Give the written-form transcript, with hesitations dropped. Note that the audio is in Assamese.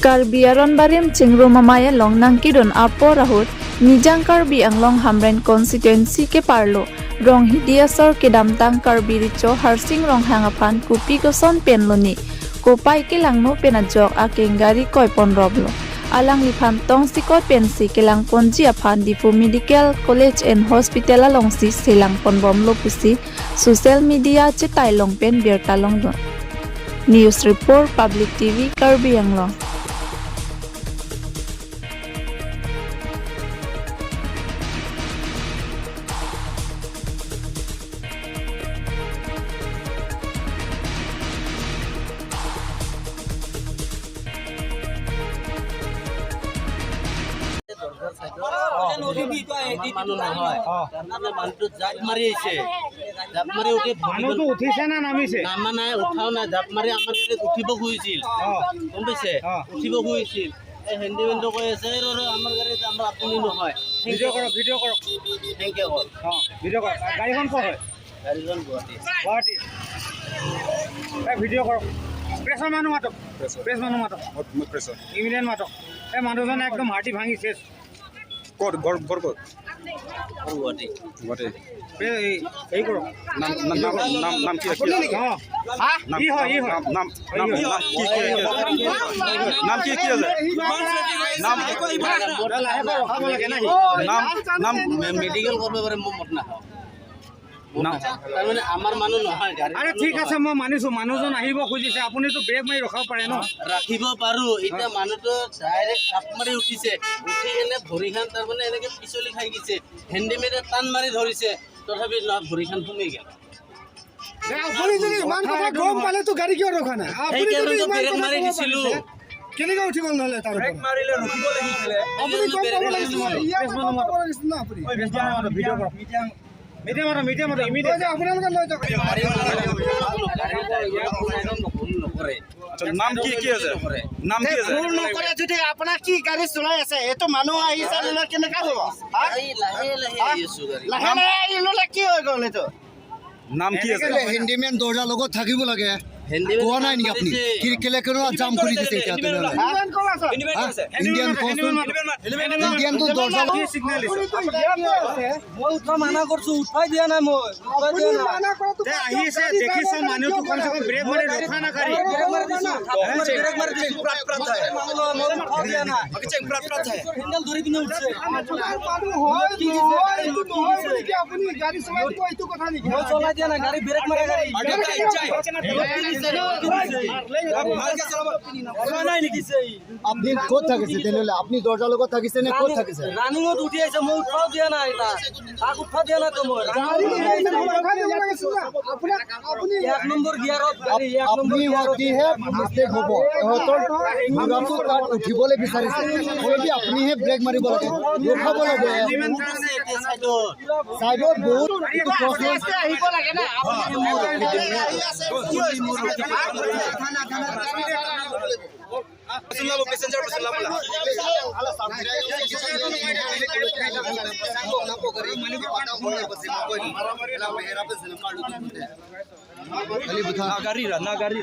Karbi aron barim chingru mamaya long nangkidon apo rahut nijang Karbi Anglong Hamren constituency ke parlo rong hidiasor kedamtang Karbi richo harsing rong hangaphan kupi goson penloni kopai ke langno penajok akengari koipon roblo alang liphan tong sikot pensi kelang ponji aphan Diphu Medical College and Hospital alongsi selang ponbom lopusi social media chetai longpen berta longdon. News report Public TV Karbi Anglong. মানুহ নহয়, তাৰমানে মানুহটো জাপ মাৰি আহিছে, জাপ মাৰি উঠি মানুহটো উঠিছে না নামিছে? নামা নাই, উঠাও নাই, জাপ মাৰি আমাৰ গাড়ীত উঠিব খুজিছিল, গম পাইছে? উঠিব খুজিছিল। এই হেণ্ডিমেনটো কৈ আছে, এই ৰ আমাৰ গাড়ীত আমাৰ আপুনি নহয়। ভিডিঅ' কৰক, ভিডিঅ' কৰক। Thank you. ভিডিঅ' কৰক। গাড়ীখন ক'ত হয়? গাড়ীখন গুৱাহাটী। গুৱাহাটী। এই ভিডিঅ' কৰক। প্ৰেছৰ মানুহ মাতক, প্ৰেছ মানুহ মাতক, ইমিডিয়েট মাতক। এই মানুহজনে একদম হাৰ্টি ভাঙি শেষ। ক'ত ঘৰ? ঘৰ ক'ত? গুৱাহাটী। গুৱাহাটী। এই কৰক। নাম নাম নাম নাম কি? ই হয়, ই হয়। নাম নাম নাম কি কি নাম কি কি আছে? নাম নাম নাম মেডিকেল কৰিব পাৰে, মই মত নাখাওঁ। তাৰমানে আমাৰ মানুহ নহয়। আৰে ঠিক আছে, মই মানিছোঁ, মানুহজন আহিব খুজিছে, আপুনিতো ব্ৰেক মাৰি ৰখাব পাৰে ন? ৰাখিব পাৰোঁ। এতিয়া মানুহটো ডাইৰেক্ট জাপ মাৰি উঠিছে, উঠি কেনে ভৰিখন তাৰমানে এনেকৈ পিছলি খাই গৈছে, হেণ্ডিমেডে টান মাৰি ধৰিছে, তথাপি নহয় ভৰিখন সোমাই গ'ল। আপুনি যদি ইমান কথা গম পালেতো গাড়ী কিয় ৰখা নাই? আপুনি যদি ইমান ব্ৰেক মাৰি দিছিলোঁ, কেনেকৈ উঠি গ'ল নহ'লে তাৰ ওপৰত? আপুনি গম পাব লাগিছিল, ইয়াত গম পাব লাগিছিল ন আপুনি? ভিডিঅ' কৰক। মিডিয়া মাতো, মিডিয়া মাতো, ইমিডিয়েট। আপোনালোকে লৈ যাওক। নাম কি কি আছে? নাম কি আছে? ভুল নকৰে যদি আপোনাৰ কি গাড়ী চলাই আছে? এইটো মানুহ আহিছে, কেনেকা হ'ব? লাহে লাহে লাহে লাহে আহিলে কি হৈ গ'ল এইটো? নাম কি আছে? হেণ্ডিমেন দৰ্জাৰ লগত থাকিব লাগে, কোৱা নাই নেকি আপুনি? কি কেলে কেনেকুৱা জাম কৰি দিছে এতিয়া তেনেহ'লে? ইণ্ডিয়ান কচোন, ইণ্ডিয়ানটো দৰ্জা কি চিগনেল দিছে? মই উঠা মানা কৰিছো, উঠাই দিয়া নাই মই। আহিছে দেখিছ মানুহটো কমচে কম ব্ৰেক মাৰি ৰখা না গাড়ী। ব্ৰেক মাৰি দিছো, মই উঠাই দিয়া নাই। হেণ্ডেল ধৰি পিনে উঠছে। আপুনি গাড়ী চলাই দিব এইটো কথা নেকি? মই চলাই দিয়া নাই গাড়ী, ব্ৰেক মাৰা গাড়ী। আপুনি ক'ত থাকিছে তেনেহ'লে? আপুনি দৰ্জাৰ লগত থাকিছে নে ক'ত থাকিছে? ৰানিঙত উঠি আহিছে, মই উঠাও দিয়া নাই, তাক উঠা দিয়া নাই তো মই। এক নম্বৰ গিয়াৰত গাড়ী, এক নম্বৰ। আপুনি হোৱাটিহে মিষ্টেক হ'ব। ইহঁতৰ ঘোঁৰাটো তাত উঠিবলৈ বিচাৰিছে, হ'লেবি আপুনিহে ব্ৰেক মাৰিব লাগে, ৰখাব লাগে। চাইডত বহুত আহিব লাগে না। নাগাৰী।